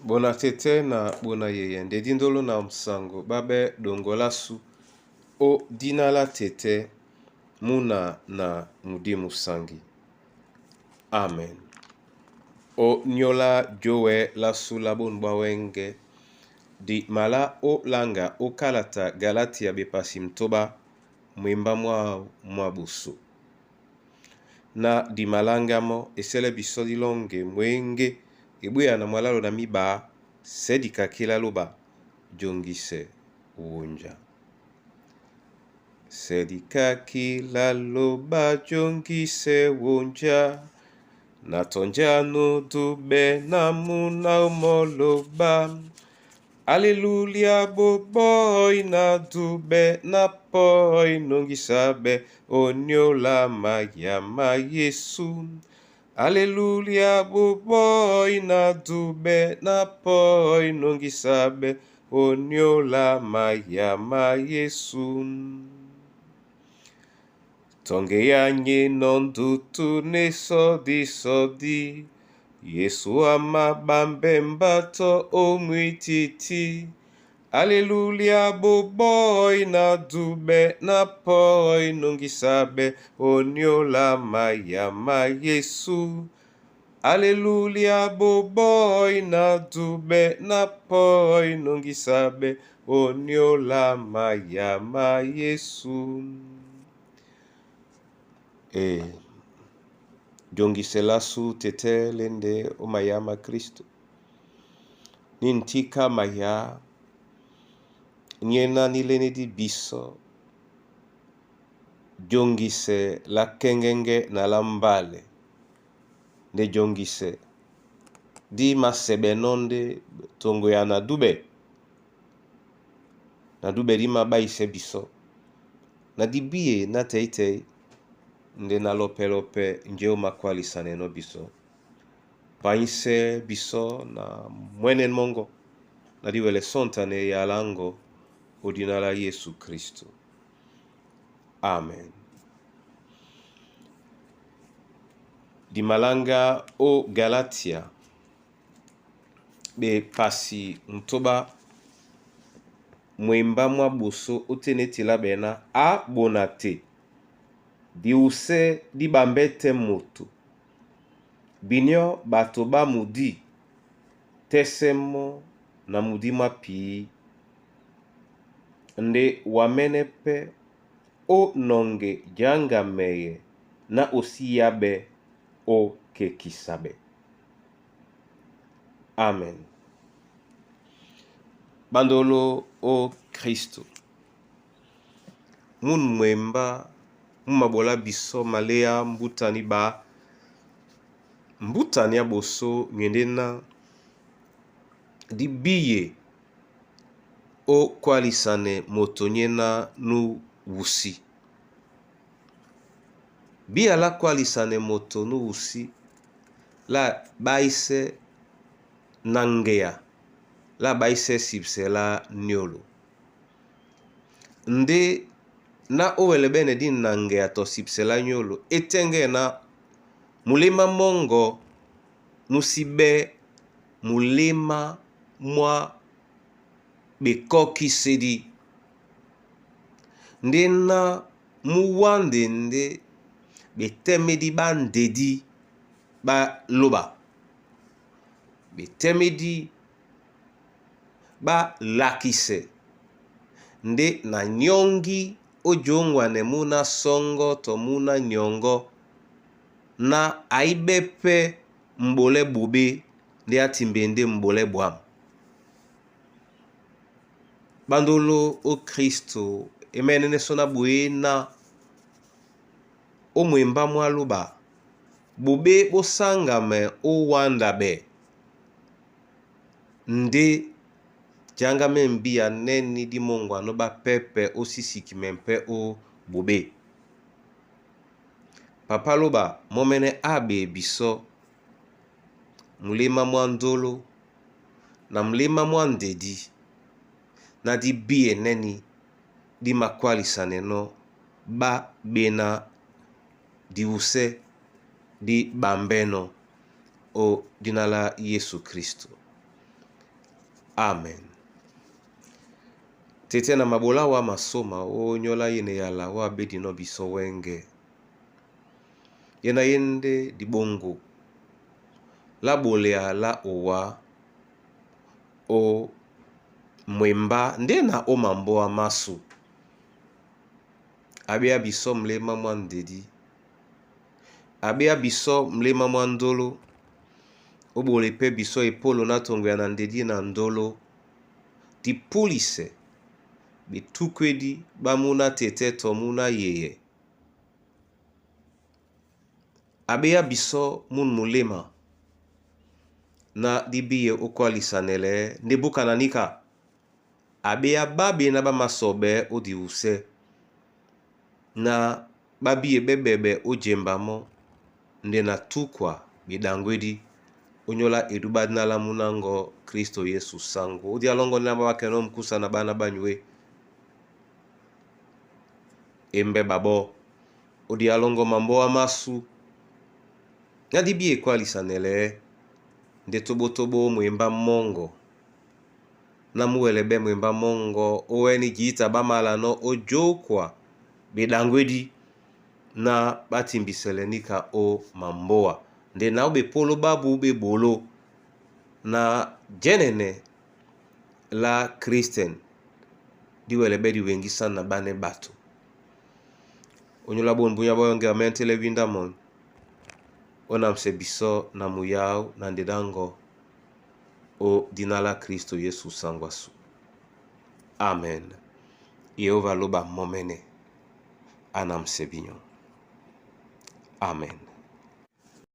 Bona tɛ́tɛ́ na bona yeye nde di ndolo na nsango ɓáɓɛ́ ɗoŋgo lásu ó dina lá tɛ́tɛ́ muna na mudi musangi. Amen. O nyóla jowe lásu lá bonu bwa wɛ́ŋgɛ̄, di malá ó langa ó kalata Galatia ɓepasi mtóɓá mwembá mwáō mwá ɓosó. Na di maláŋgá mɔ́ e sɛ́lɛ́ bisɔ́ dí lɔ́ŋgɛ mwěŋgé e ɓwéya na mwalálɔ na míɓaá sɛ̌ dikakí lá lóɓa joŋgisɛ wonja. Sɛ̌ dikakí lá lóɓa joŋgisɛ wonja na tɔ̀njánu dúɓɛ na múna ó mɔ́lôbá. Alelulia bobɔ́í na dúɓɛ na pɔ́í nɔŋgísá ɓɛ́ onyóla mayá má Yésú. Alelulia bobɔ́í na dúɓɛ na pɔ́í nɔŋgísá ɓɛ́ onyóla mayá má Yésú. Tɔŋge ya nye nɔ ndutu ne sɔdísɔdí, Yesu a maɓambɛ́ mbátɔ́ ó mwítítí. Alelulia bobɔ́í na dúɓɛ na pɔ́í nɔŋgísá ɓɛ́ onyóla mayá má Yésú. Alelulia bobɔ́í na dúɓɛ na pɔ́í nɔŋgísá ɓɛ́ onyóla mayá má Yésú. E jongise lásu tɛ́tɛ́ lê ndé ó mayá má Kristo. Ní ntíká mayá nyéná ní lénédí bisɔ́ jongise lá kɛ́ŋgɛ́ŋgɛ́ na lá mbálɛ nde jongise dí masɛɓɛnɔ́ ndé toŋgo ya na dúɓɛ na dúɓɛ dí maɓáisɛ́ bisɔ́ na di bíye ná tɛ̌ytɛ̌y nde na lɔpɛ-lɔpɛ njé ó makwálisanɛnɔ́ bisɔ́. Panyísɛ́ bisɔ́ na mwɛ́nɛ́n mɔ́ŋgɔ́ na dí wɛlɛ sɔ́ntane yala áŋgɔ́ ó dina lá Yésu Kristo. Amen. Di maláŋgá ó Galatia ɓepasi mtóɓá mwembá mwá ɓosó ótên e tilá ɓɛɛ́ ná, Á ɓona te, diwusɛ́ dí ɓambɛ́ tɛ́ moto, binyɔ́ ɓato ɓá mudí tɛ́sɛ́ mɔ́ na mudí mwá pǐ. Nde wamɛ́nɛ́ pɛ́ ó nɔŋge jaŋga mɛyɛ ná ó sí yáɓɛ́ ó kekisaɓɛ. Amen. Ɓandolo ó Kristo, munu mwembá mú maɓolá bisɔ́ maléá mbúta ní ɓaá, mbúta ní á ɓosó ŋ'wɛndɛ́ ná dí bíye ó kwálisanɛ moto nyéná nú wusí. Bíya lá kwálisanɛ moto nú wusí lá ɓáísɛ́ na ŋgeya lá ɓáísɛ́ sipsɛ lá nyólo. Ndé ná ó wɛlɛɓɛ́nɛ dí naŋgeya tɔ sipsɛ lá nyólo é tɛ́ŋgɛ́nɛ ná muléma mɔ́ŋgɔ mú sí ɓɛ́ muléma mwá ɓekɔ́kísédí. Ndé ná mú wánde ndé ɓetɛ́mɛ́dí ɓá ndedí ɓá lóɓa, ɓetɛ́mɛ́dí ɓá lakisɛ ndé na nyɔ́ŋgí ó jǒŋwanɛ mú ná sɔ́ŋgɔ́ tɔ mú ná nyɔŋgɔ́ ná aíɓɛ́ pɛ́ m̀ɓolɛ́ ɓoɓé ndé á timbe ndé m̀ɓolɛ́ ɓwǎm̀. Ɓándoló ó Kristo e mɛ́nɛ́nɛ́ sɔ́ ná ɓoé ná ó mwembá mwá lóɓa, ɓoɓé ɓó sáŋgamɛ ó wándaɓɛ ndé jaŋga mɛ́ mbíya nɛ́nī dí mɔ́ŋgwanɔ́ ɓá pɛ́pɛ̄ ó sísikimɛ pɛ́ ó ɓoɓé. Papá lóɓa mɔ́ mɛ́nɛ́ á ɓee bisɔ́ muléma mwá ndolo na muléma mwá ndedí ná dí bíye nɛ́nī dí makwálisanɛnɔ́ ɓá ɓená diwusɛ́ dí ɓambɛ́nɔ̄ ó dina lá Yésu Kristo. Amen. Tete na mabola wa masoma o nyola yene yala wa bedi no biso wenge. Yena yende dibongo la bolea la owa o mwemba nde na o mamboa masu. Abea biso mlema mwa ndedi. Abea biso mlema mwa ndolo. Obole pe biso epolo na tongo ya na ndedi na ndolo. Dipulise betukwedi bamuna tete tomuna yeye. Abeya biso mun mulema na dibiye okwalisanele ndebukananika. Abeya babe na bamasobe odiuse na babiye bebebe ojemba mo nde na tukwa bidangwedi onyola eduba nala munango Kristo Yesu sango odi alongo na bakeno mkusa na bana banywe embe babo odi alongo mambo amasu na dibi ekwalisanele nde tobotobo mwemba mongo na muwelebe mwemba mongo oweni jita bamala no ojokwa bedangwedi na batimbiselenika o mamboa nde na bepolo babu bebolo na jenene la kristen diwelebe diwengisa na bane bato onyola bonbunya boyonge amentele winda mon onamse biso na muyau na ndedango o dina la Kristo Yesu sangwasu. Amen. Yehova loba momene anamse binyo. Amen.